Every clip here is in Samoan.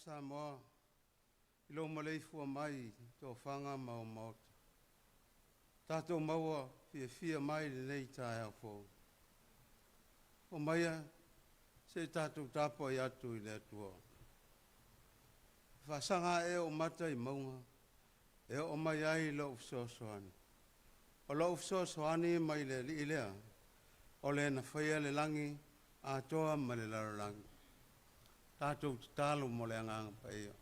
Samoa i lou maleifua mai i tofaga ma ou maota, tatou maua fiafia mai lenei taeao fou. O maia se i tatou tapuai atu i le Atua. Faasaga ae ou mata i mauga, e oo mai ai lou fesoasoani. O lou fesoasoani mai le Alii lea, o le na faia le lagi atoa ma le lalolagi. Tatou tatalo mo le Agaga Paia.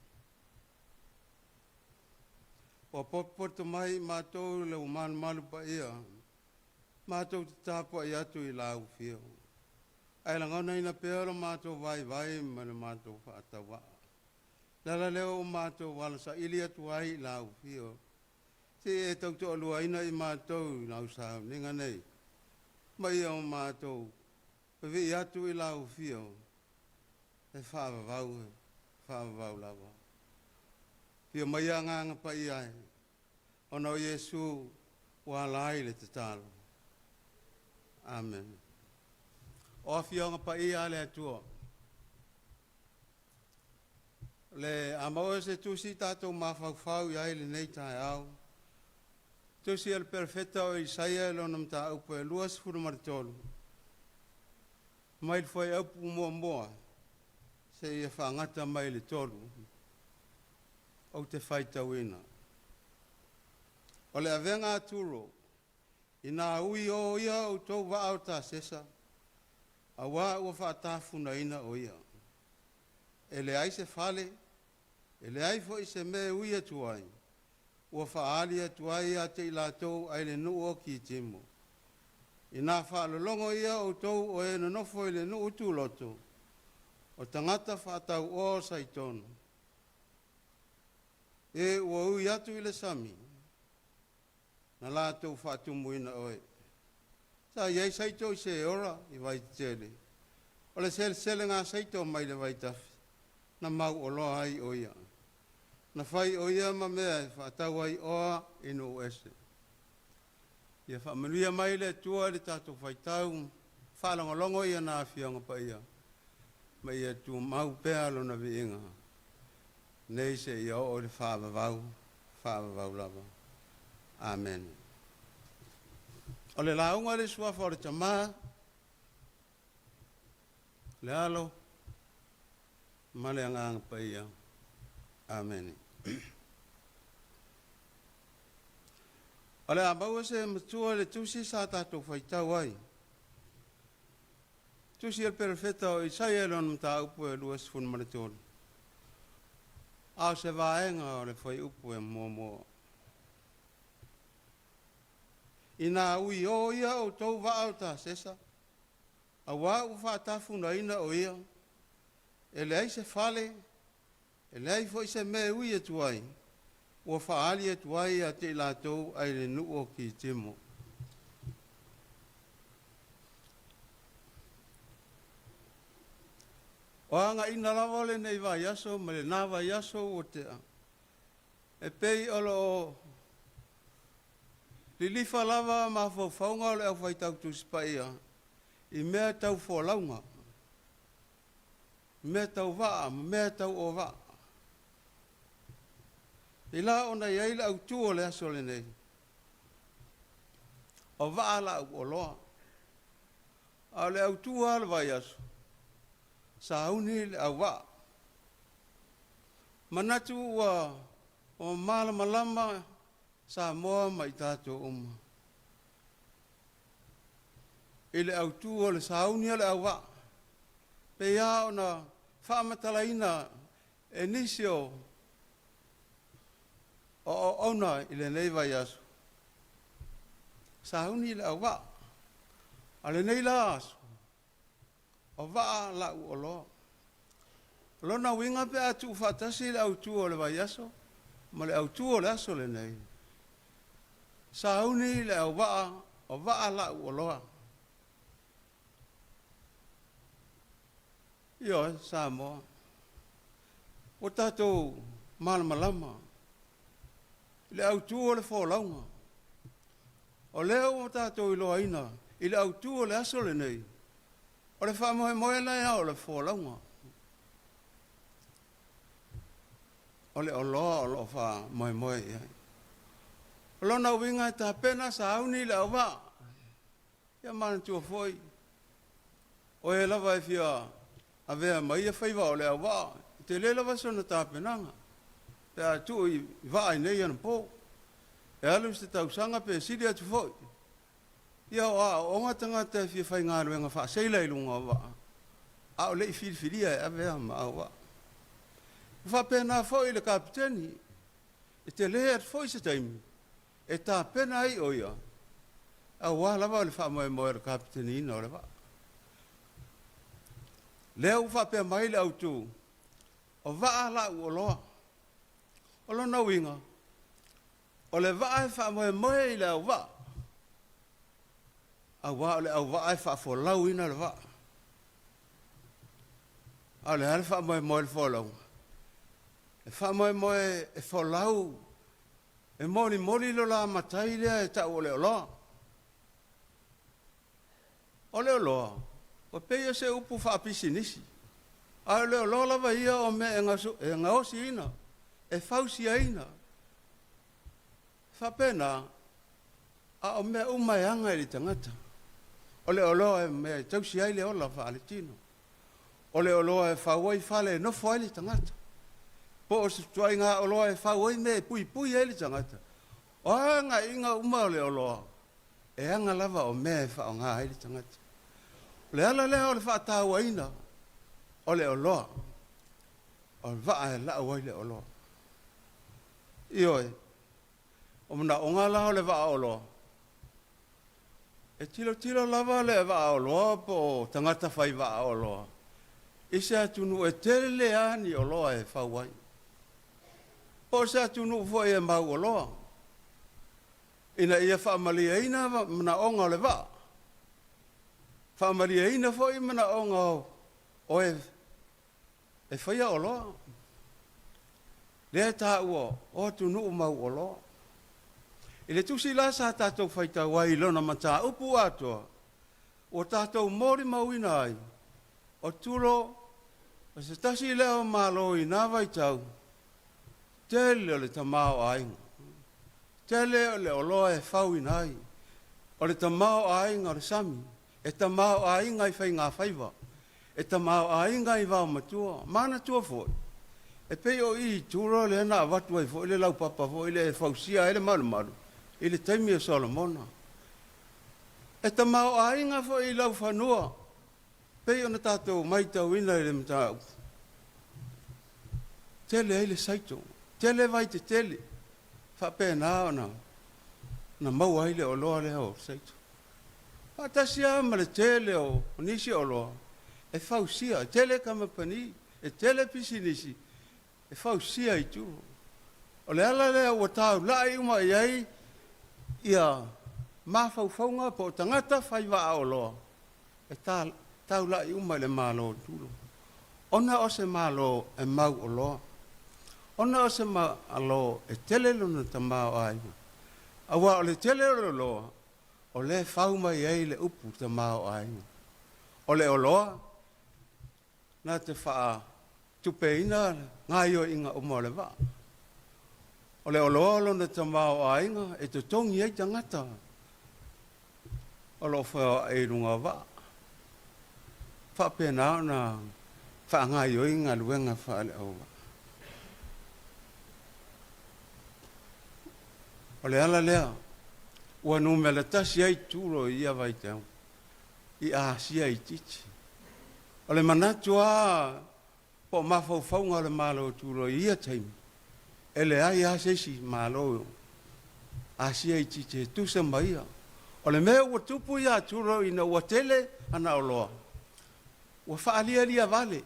Ua potopoto mai i matou le malumalu paia, matou te tapuai atu i lau afio, ae lagonaina pea lo matou vaivai ma le matou faatauvaa. O le ala lea ua matou alasaili atu ai i lau afio, se i e tautoaluaina i matou i lau sauniga nei, ma ia o matou vavii atu i lau afio, e faavavau, e faavavau lava. Afio maia Agaga Paia e, ona o Iesu ua ala ai le tatalo. Amene. O Afioaga Paia a le Atua, le a maua se tusi tatou mafaufau i ai i lenei taeao, tusi a le Perofeta o Isaia i lona mataupu e 23, mai le fuaiupu 1 seia faagata mai le 3, ou te faitauina. O le avega a Turo, ina ui o ia outou vaa o Tasesa, auā ua faatafunaina o ia. E leai se fale, e leai foi se mea e ui atu ai, ua faaali atu ai ia te i latou ai le nuu o Kitimo. Ina faalologo ia outou o e nonofo i le nuu tuloto, o tagata faatauoa o Saitono, e ua ui atu i le sami, na latou faatumuina oe. Sa i ai Saito i Seora i Vaitele, o le seleselega a Saito mai le vaitafe, na mauoloa ai o ia. Na fai o ia ma mea e faatau ai oa i nuu ese. Ia faamanuia mai le Atua i le tatou faitau, faalogologo ia na Afioga Paia, ma ia tumau pea lona viiga, nei seia oo i le faavavau, faavavau lava. Amene. O le lauga i le suafa o le Tama, le Alo, ma le Agaga Paia. Amene. O le a maua se matua i le tusi sa tatou faitau ai. Tusi a le Perofeta o Isaia i lona mataupu e 23. A o se vaega o le fuaiupu e 1. Ina ui o ia outou vaa o Tasesa, auā ua faatafunaina o ia, e leai se fale, e leai foi se mea e ui atu ai, ua faaali atu ai ia te i latou ai le nuu o Kitimo. O againa lava o lenei vaiaso ma lena vaiaso ua tea, e pei o loo lilifa lava mafaufauga o le aufaitau Tusi Paia i mea tau folauga, mea tau vaa ma mea tau ovaa. I la ona i ai le autū o le aso lenei, o vaa lau oloa. A o le autū lava o le vaiaso, sauni le auvaa. Manatu ua o malamalama Samoa ma i tatou uma i le autū o le sauni o le auvaa, pei lava ona faamatalaina e nisi o auauna i lenei vaiaso, sauni le auvaa. A o lenei la aso, o vaa lau oloa. O lona uiga pe a tuufaatasi le autū o le vaiaso ma le autū o le aso lenei, sauni le auvaa o vaa lau oloa. Ioe, Samoa, ua tatou malamalama i le autū o le folauga. O lea ua tatou iloaina i le autū o le aso lenei, o le faamoemoe lea o le folauga. o le oloa o loo faamoemoe i ai. O lona uiga e tapena sauni le auvaa. Ia manatua foi, o e lava e fia avea ma ia faiva o le auvaa, e tele lava sona tapenaga, pe a tuu i vaa i nei anapo, e alu se tausaga pe sili atu foi. Ia o aooga tagata e fia faigaluega faaseila i luga o vaa, a o le i filifilia e avea ma auvaa. E faapena foi i le kapeteni, e tele atu foi se taimi e tapena ai o ia, aua lava le faamoemoe o le kapeteniina o le vaa. Lea ua faapea mai le autu, o vaa lau oloa. O lona uiga, o le vaa e faamoemoe i le auvaa, aua o le auvaa e faafolauina le vaa. A o le a le faamoemoe o le folauga? E faamoemoe e folau, e molimoli lo la matai lea e tau o le oloa. O le oloa, ua pei o se upu faapisinisi, a o le oloa lava ia o mea e gaosiina, e fausiaina, e faapena, a o mea uma e aga i le tagata. O le oloa o mea e tausi ai le ola faaletino. O le oloa e fau ai fale e nofo ai le tagata. Po o se ituaiga oloa e fau ai mea e puipui ai le tagata. O a agaiga uma o le oloa, e aga lava o mea e faaaoga ai le tagata. O le ala lea o le faatauaina o le oloa, o le vaa e lau ai le oloa. Ioe, o manaoga la o le vaa oloa, e tilotilo lava le vaa oloa po o tagata fai vaa oloa i se atunuu e tele lava ni oloa e fau ai, po o se atunuu foi e mauoloa, ina ia faamalieina manaoga o le vaa, faamalieina foi manaoga o e e faia oloa. Lea e taua o atunuu mauoloa. I le tusi la sa tatou faitau ai i lona mataupu atoa, ua tatou molimauina ai, o Tulo o se tasi lea o Malo i na vaitau, tele o le tamaoaiga, tele o le oloa e fauina ai, o le tamaoaiga o le sami, e tamaoaiga i faigafaiva, e tamaoaiga i vaomatua. Manatua foi, e pei o i i Turo lea na avatu ai foi le laupapa foi lea e fausia ai le malumalu i le taimi o Solomona. E tamaoaiga foi i laufanua, pei ona tatou matauina i le mataupu, tele ai le saito, tele vai tetele, faapena ona maua ai le oloa lea o saito. Faatasi lava ma le tele o nisi oloa e fausia, e tele kamupani, e tele pisinisi e fausia i Turo. O le ala lea ua taulai uma i ai ia mafaufauga po o tagata fai vaa oloa, e taulai uma i le Malo o Turo, ona o se Malo e mauoloa, ona o se Malo e tele lona tamaoaiga, aua o le tele o le oloa, o lea e fau mai ai le upu tamaoaiga. O le oloa na te faatupeina gaoioiga uma o le vaa. O le oloa lona tamaoaiga e totogi ai tagata o lo o feoai i luga o vaa, faapena ona faagaoioi galuega faale-auvaa. O le ala lea ua numera tasi ai Turo i ia vaitau i Asia Itiiti. O le manatu lava po o mafaufauga o le Malo o Turo i ia taimi, e leai lava se isi Malo Asia Itiiti e tusa ma ia. O le mea ua tupu ia Turo ina ua tele ana oloa, ua faalialiavale,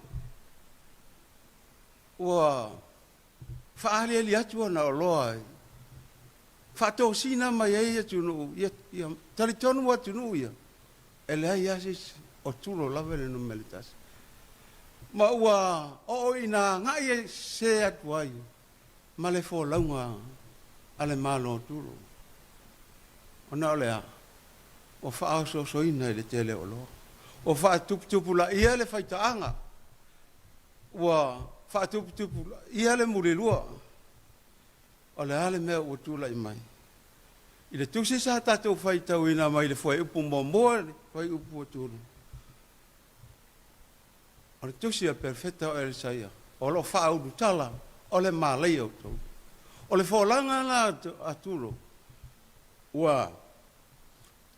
ua faaaliali atu ana oloa, faatosina mai ai atunuu, ia talitonu atunuu ia, e leai lava se isi, o Turo lava le numera tasi. Ma ua oo ina agai sese atu ai ma le folauga a le Malo o Turo, ona o le a? Ua faaosoosoina i le tele o oloa, ua faatuputupulaia le faitaaga, ua faatuputupu ia le mulilua. O le a le mea ua tulai mai? I le tusi sa tatou faitauina mai le fuaiupu muamua le fuaiupu 3, o le tusi a Perofeta o Elisaia, o lo o faaulutala o le malaia o outou. O le folauga la a Tulo, ua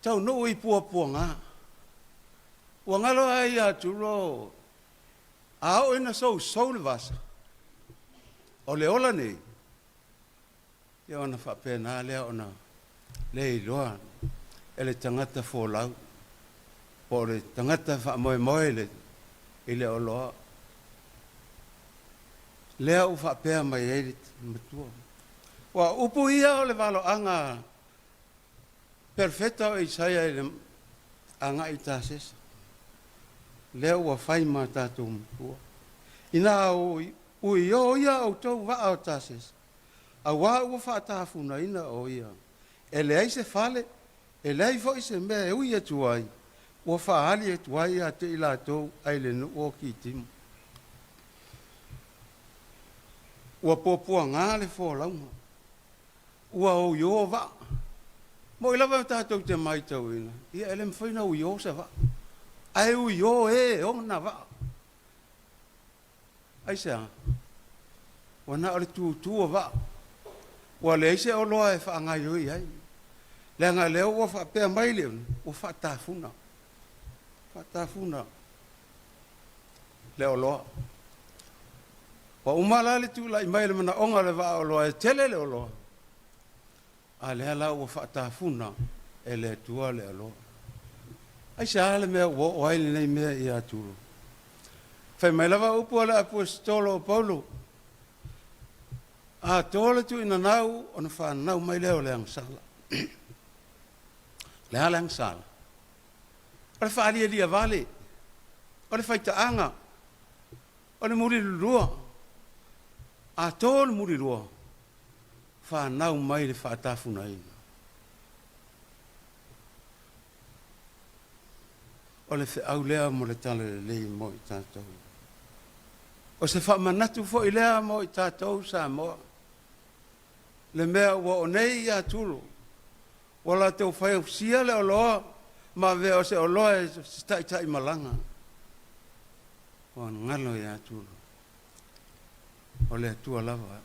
taunuu i puapuaga. Ua galo ai ia Tulo, a oo ina sousou le vasa, o le ola nei, ia ona faapena lea ona le iloa e le tagata folau, po o le tagata faamoemoe i le oloa. Lea ua faapea mai ai le matua. Ua upu ia o le valoaga Perofeta o Isaia i le agai i Tasesa, lea ua fai ma tatou matua. Ina ui o ia outou vaa o Tasesa, auā ua faatafunaina o ia. E leai se fale, e leai foi se mea e ui atu ai, ua faaali atu ai ia te i latou ai le nuu o Kitimu. Ua puapuaga le folauga, ua oio vaa. Moi lava tatou te matauina, ia e le mafai ona uio se vaa, ae uio e ona vaa. Aisea? Ua na o le tutu o vaa, ua leai se oloa e faagaioi ai. Leaga lea ua faapea mai le ua faatafuna, faatafuna le oloa. Ua uma la le tulai mai le manaoga o le vaa oloa e tele le oloa, a lea la ua faatafuna e le Atua le oloa. Aisea le mea ua oo ai lenei mea ia Tulo? Fai mai lava upu a le Aposetolo o Paulo, a to le tuinanau ona fanau mai lea o le agasala. Le a le agasala? O le faalialia vale, o le faitaaga, o le mulilulua. A to le mulilua, fanau mai le faatafunaina. O le feau lea mo le tala lelei mo i tatou. O se faamanatu foi lea mo i tatou Samoa. Le mea ua oo nei ia Tulo, ua latou fausia le oloa ma avea o se oloa e se taitai malaga. Ua galo ia Tulo, o le Atua lava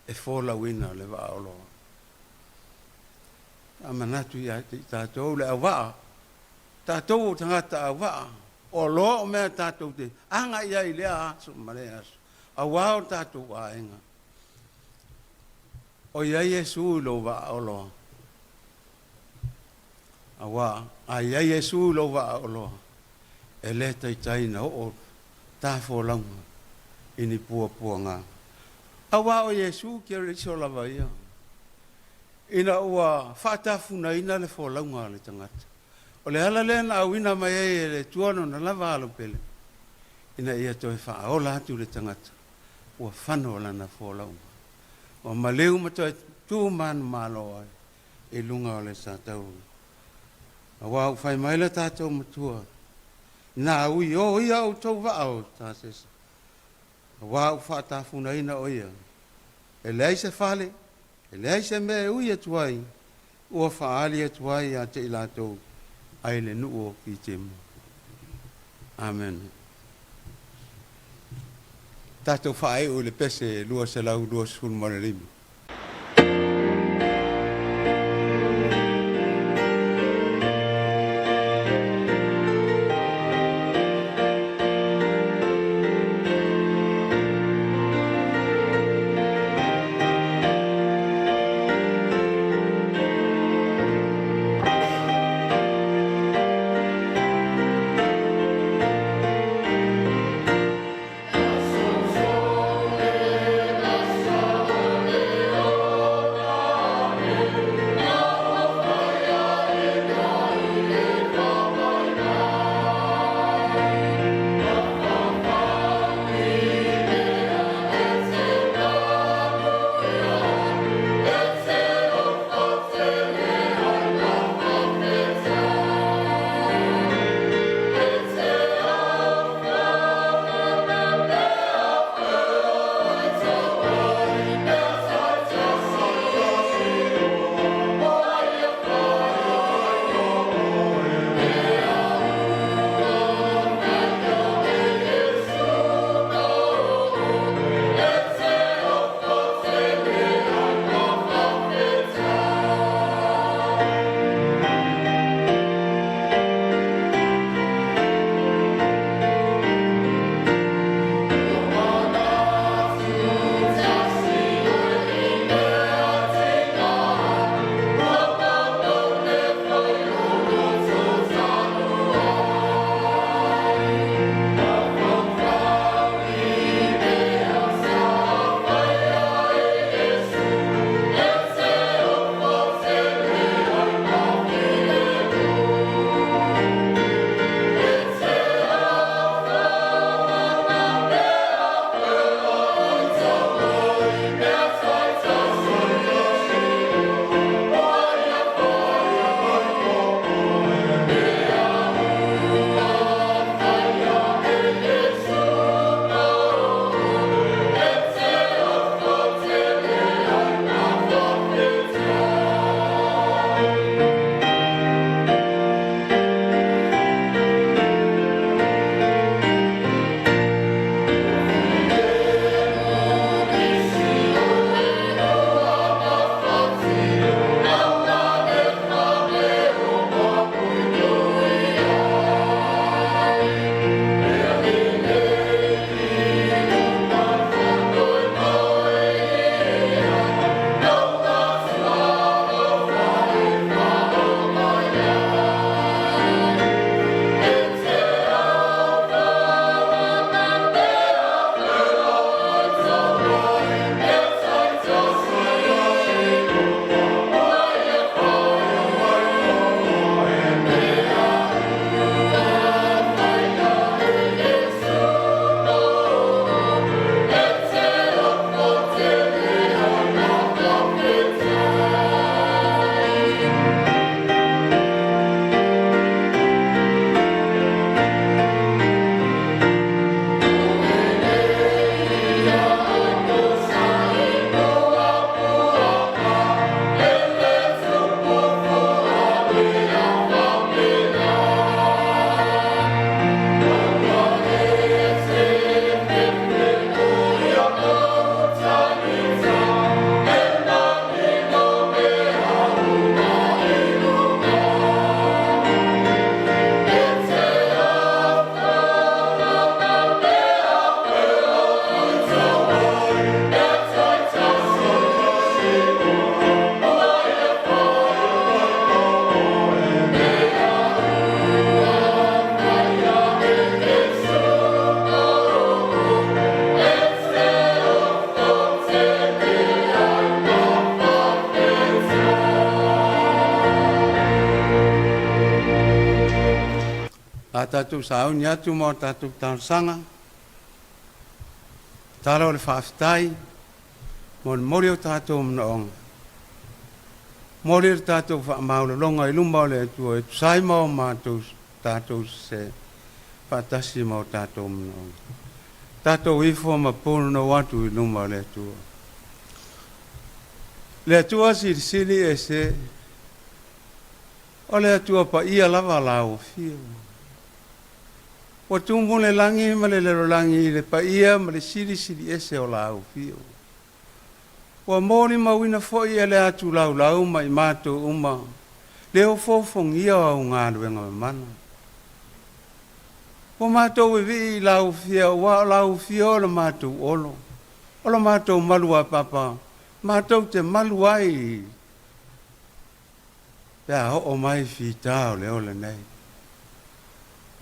e folauina le vaa oloa. Faamanatu ia te i tatou le auvaa, tatou o tagata auvaa, o oloa o mea tatou te agai ai i lea aso ma lea aso, auā o tatou aiga. O i ai Iesu i lou vaa oloa, auā a i ai Iesu i lou vaa oloa, e le taitai na oo ta folauga i ni puapuaga. Auā o Iesu Keriso lava ia, ina ua faatafunaina le folauga a le tagata. O le ala lea na auina mai ai e le Atua lona lava alo pele, ina ia toe faaola atu le tagata ua fano lana folauga. Ua maliu ma toe tu manumalo ai i luga o le satauro. Auā ua fai mai le tatou matua, na ui o ia outou vaa o Tasesa, auā ua faatafunaina o ia. E leai se fale, e leai se mea e ui atu ai, ua faaali atu ai ia te i latou ai le nuu o Kitimu. Amen. Tatou faaiu i le pese 225. A tatou sauni atu ma o tatou talosaga, tala o le faafetai, molimoli o tatou manaoga, momoli le tatou faamaulaloga i luma o le Atua e tusa ai ma o matou tatou sesē faatasi ma o tatou manaoga. Tatou ifo ma punonou atu i luma o le Atua. Le Atua silisili ese, o le Atua paia lava lau afio. Ua tumu le lagi ma le lalolagi i le paia ma le silisili ese o lau afio. Ua molimauina foi e le atu laulau ma i matou uma le ofoofogia o au galuega mamana. Ua matou vevii i lau afio aua o lau afio o le matou olo, o lo matou malu apapa, matou te malu ai pe a oo mai fita o le ola nei.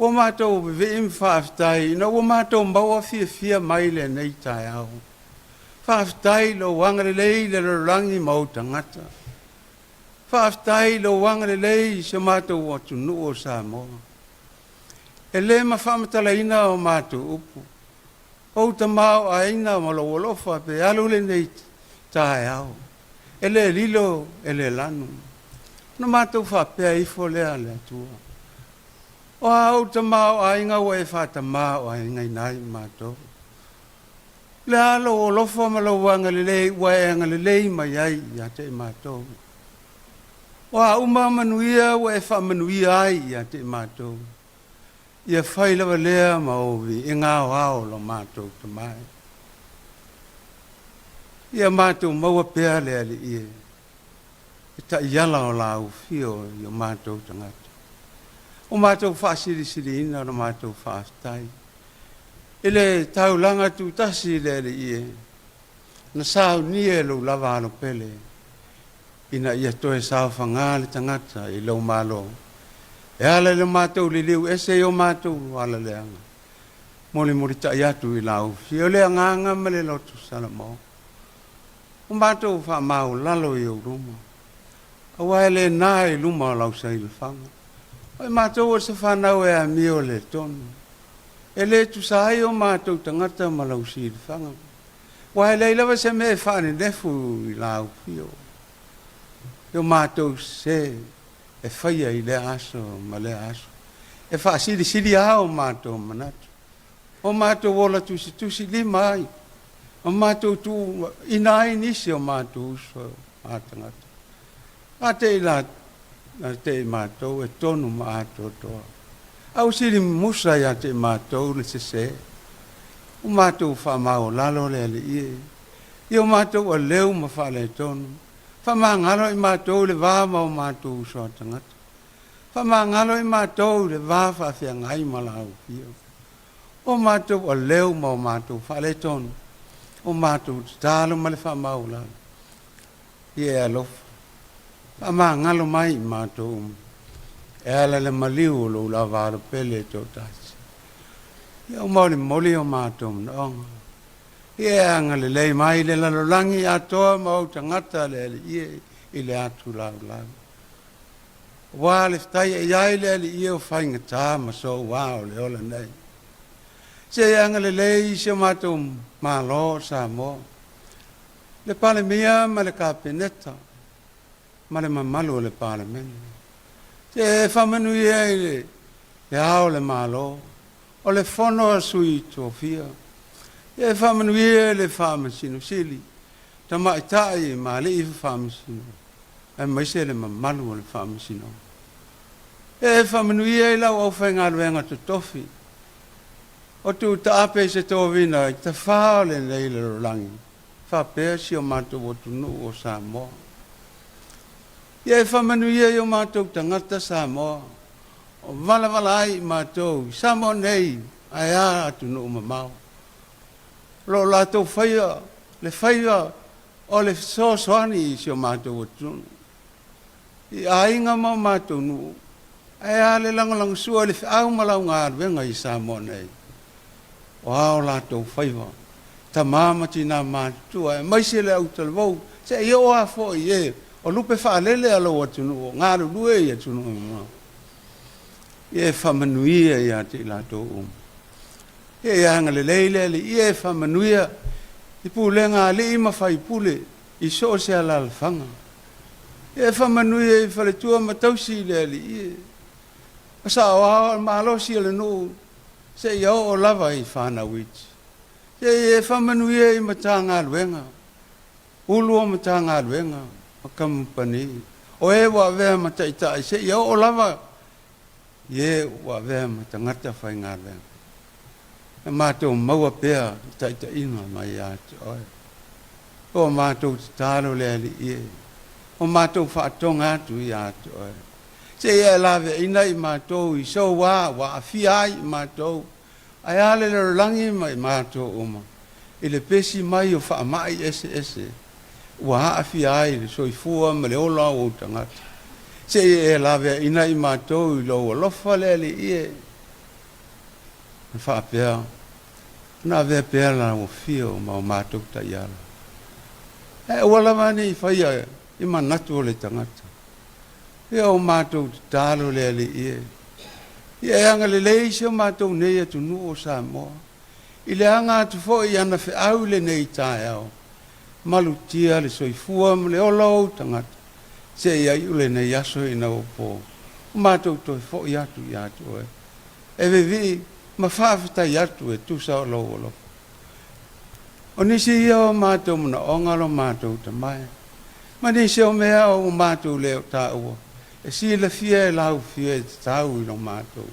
Ua matou vevii ma faafetai ina ua matou maua fiafia mai lenei taeao. Faafetai i lou agalelei i le lalolagi ma ou tagata. Faafetai i lou agalelei i si o matou atunuu o Samoa. E le mafaamatalaina o matou upu, ou tamaoaiga ma lou alofa pe alu lenei taeao, e le lilo e le lanu. Na matou faapea ifo lea le Atua. O a ou tamaoaiga ua e faatamāoaigaina ai matou. Le a lou alofa ma lou agalelei ua e agalelei mai ai ia te i matou. O a uma manuia ua e faamanuia ai ia te i matou. Ia fai lava lea ma o viiga aoao lo matou tamai. Ia matou maua pea le Alii e, e taiala o lau afio i o matou tagata. O matou faasilisiliina o matou faafetai. I le taulaga tutasi i le Alii e, na saunia e lou lava alo pele, ina ia toe saofagā le tagata i lou malo. E ala i le matou liliu ese i o matou alaleaga, molimolitai atu i lau afio le agaga ma le loto Salamo. O matou faamaualalo i ou luma, aua e le na i luma o lau sailafaga. O i matou o se fanau e amio le tonu. E le tusa ai o matou tagata ma lau silafaga. Ua e leai lava se mea e faanenefu i lau afio. I o matou sesē e faia i lea aso ma lea aso. E faasilisili lava o matou manatu. O matou ola tusitusilima ai, ma matou tuuaina ai nisi o matou uso a tagata. A te i la te i matou e tonu ma atoatoa. Au sili musa ia te i matou le sesē. O matou faamaualalo le Alii e. I o matou aleu ma faaletonu. Faamagalo i matou le va ma o matou uso a tagata. Faamagalo i matou le va faafeagai ma lau afio. O matou aleu ma o matou faaletonu. O matou tatalo ma le faamaualalo. Ia e alofa. Faamagalo mai i matou uma. E ala le maliu o lou lava alo pele e toatasi. Ia o molimoli o matou manaoga. Ia e agalelei mai le lalolagi atoa ma ou tagata le Alii e i le atu laulau. Ua le faafetai e iai le Alii e o faigata ma soua o le ola nei. Se e agalelei i si o matou Malo o Samoa. Le Palemia ma le Kapeneta ma le mamalu o le Palemene. Se e faamanuia i le le ao o le Malo, o le fono a sui tofia. E faamanuia le Faamasino Sili, tamaitai ma alii faamasino, aemaise le mamalu o le Faamasinoga. E faamanuia i lau aufaigaluega totofi, o tuutaape i se tovina i tafā o lenei lalolagi, faapea si o matou atunuu o Samoa. Ia e faamanuia i o matou tagata Samoa, o valavala ai i matou i Samoa nei ae a atunuu mamao. O lo o latou faia le faiva o le fesoasoani i si o matou atunuu. I aiga ma o matou nuu, ae a le lagolagosua i le feau ma lau galuega i Samoa nei. O a o latou faiva, tamā ma tinā matutua, aemaise le autalavou, seia oo lava foi i e o lupe faalele a lou atunuu o galulue i atunuu mamao. Ia e faamanuia ia te i latou uma. Ia e agalelei le Alii, ia e faamanuia i pulega a alii ma faipule i so o se alaalafaga. Ia e faamanuia i faletua ma tausi le Alii e, o saoao o le malosi o le nuu seia oo lava i fanau iti. Ia e faamanuia i Matagaluega, Ulu o Matagaluega ma kamupani, o e ua avea ma taitai seia oo lava i e ua avea ma tagata faigaluega. Ia matou maua pea le taitaiga mai ia te Oe. O matou tatalo le Alii e, o matou faatoga atu ia te Oe. Seia e laveaiina i matou i sou ā ua aafia ai i matou, ae a le lalolagi ma i matou uma, i le pesi mai o faamai eseese ua aafia ai le soifua ma le ola o ou tagata. Seia e laveaiina i matou i lou alofa le Alii e, na faapea ona avea pea lau afio ma o matou taiala. Ae aua lava ne i faia i manatu o le tagata. Ia o matou tatalo le Alii e, ia e agalelei si o matou nei atunuu o Samoa, i le aga atu foi i ana feau i lenei taeao, malutia le soifua ma le ola o ou tagata, seia iu lenei aso ina ua po, o matou toe foi atu ia te Oe, e vivii ma faafetai atu e tusa o lou alofa. O nisi ia o matou manaoga lo matou tamae, ma nisi o mea ua matou le o taua, e silafia e lau fia e tatau i lo matou.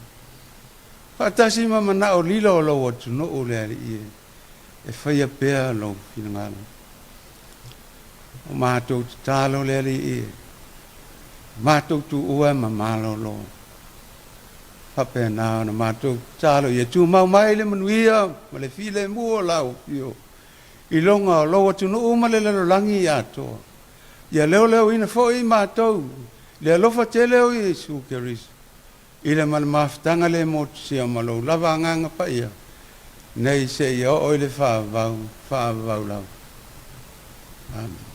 Faatasi ma manao lilo o lou atunuu le Alii e, e faia pea lou finagalo. O matou tatalo le Alii e, matou tuua e mamalolo. Faapena ona matou tatalo ia tumau mai le manuia ma le filemu o lau afio i luga o lou atunuu ma le lalolagi atoa. Ia leoleoina foi matou le alofa tele o Iesu Keriso i le ma le mafutaga le motusia ma lou lava Agaga Paia, nei seia oo i le faavavau, faavavau lava. Amene.